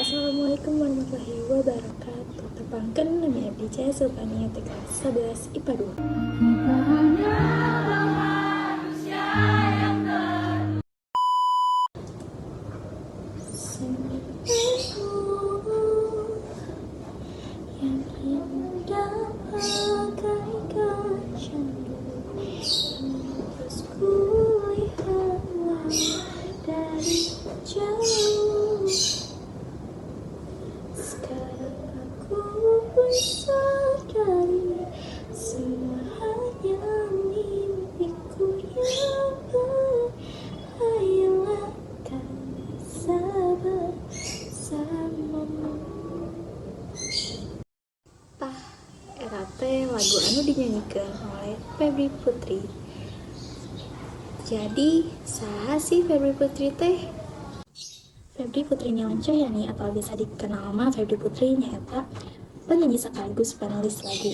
Assalamualaikum warahmatullahi wabarakatuh. Tepangkeun, nami abdi Caya Sultania ti kelas 11 IPA 2. Senyummu yang indah bagaikan candu yang terus kulihat dari jauh. Sekarang aku pun sadari semua hanya mimpiku yang berkhayalan kan bisa bersamamu. Tah, eta teh lagu anu dinyanyikan oleh Febry Putri. Jadi, saha sih Febry Putri teh? Febry Putri Niawan Cahyani atau bisa dikenal nama Febry Putri nyaeta penyanyi sekaligus penulis lagu.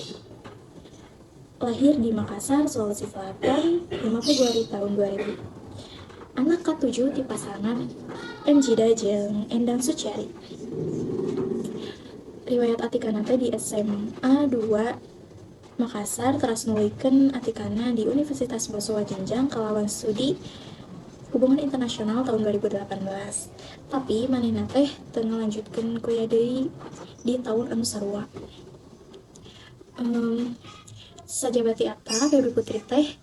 Lahir di Makassar, Sulawesi Selatan, 5 Februari tahun 2000. Anak katujuh di pasangan M. Jida jeung Endang Suciari. Riwayat atikana teh di SMA 2 Makassar, teras nuluykeun atikana di Universitas Bosowa jenjang kalawan studi Hubungan Internasional tahun 2018. Tapi manehna teh teu ngalanjutkeun kuliah deui di tahun anu sarua. Sajaba ti eta, Febry Putri teh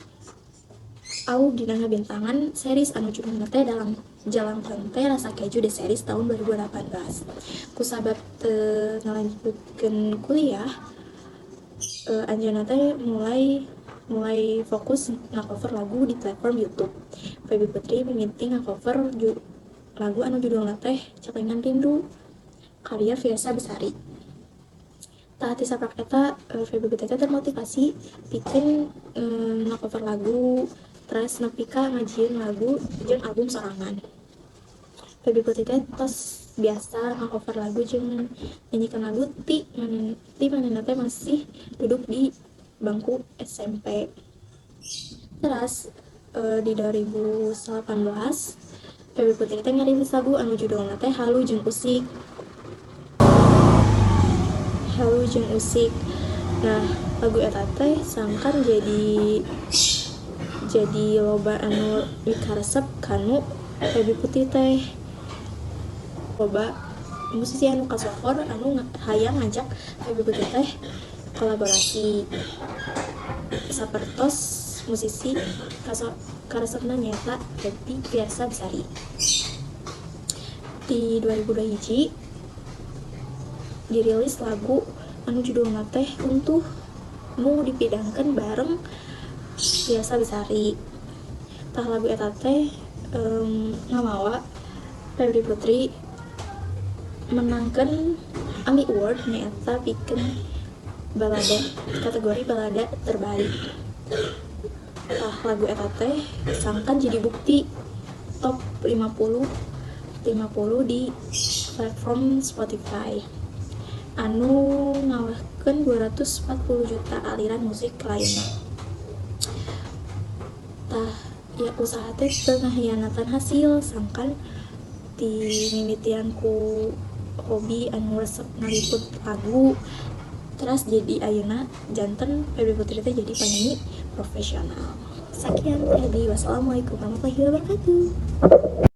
aub dina ngabintangan series anu judulna teh dalam Jalangkon Teh Rasa Keju The Series tahun 2018. Kusabab teu ngalanjutkeun kuliah, anjeunna teh mulai mulai fokus ngacover lagu di platform YouTube. Febry Putri mimiti ngacover lagu anu judulna teh Celengan Rindu karya Fiersa Besari. Tah, ti saprak eta Febry Putri teh termotivasi pikeun ngacover lagu, teras nepi ka ngajieun lagu jeung album sorangan. Febry Putri teh tos biasa ngacover lagu jeung nyanyikan lagu ti manehna teh masih duduk di bangku SMP. Teras di 2018 Febry Putri teh ngarilis lagu anu judulna teh Halu jeung Usik. Halu jeung Usik. Nah, lagu eta teh sangkan jadi loba anu mikaresep kanu Febry Putri teh. Loba musisi anu kasohor anu hayang ngajak Febry Putri teh kolaborasi, sapertos musisi karesepna nyaeta Feby Fiersa Besari. Di 2021 dirilis lagu anu judulna teh Untuh nu dipidangkeun bareng Fiersa Besari. Tah, lagu eta teh ngamawa Febry Putri menangkeun AMI Award nyaeta pikeun balada, kategori balada terbaik. Tah, lagu eta teh sangkan jadi bukti top 50 50 di platform Spotify anu ngalahkeun 240 juta aliran musik lainna. Tah ya, usaha teh teu ngahianatan hasil, sangkan ti mimitian ku hobi anu resep ngaliput lagu, terus jadi ayeuna janten Febry Putri teh jadi penyanyi profesional. Sekian tadi, wassalamualaikum warahmatullahi wabarakatuh.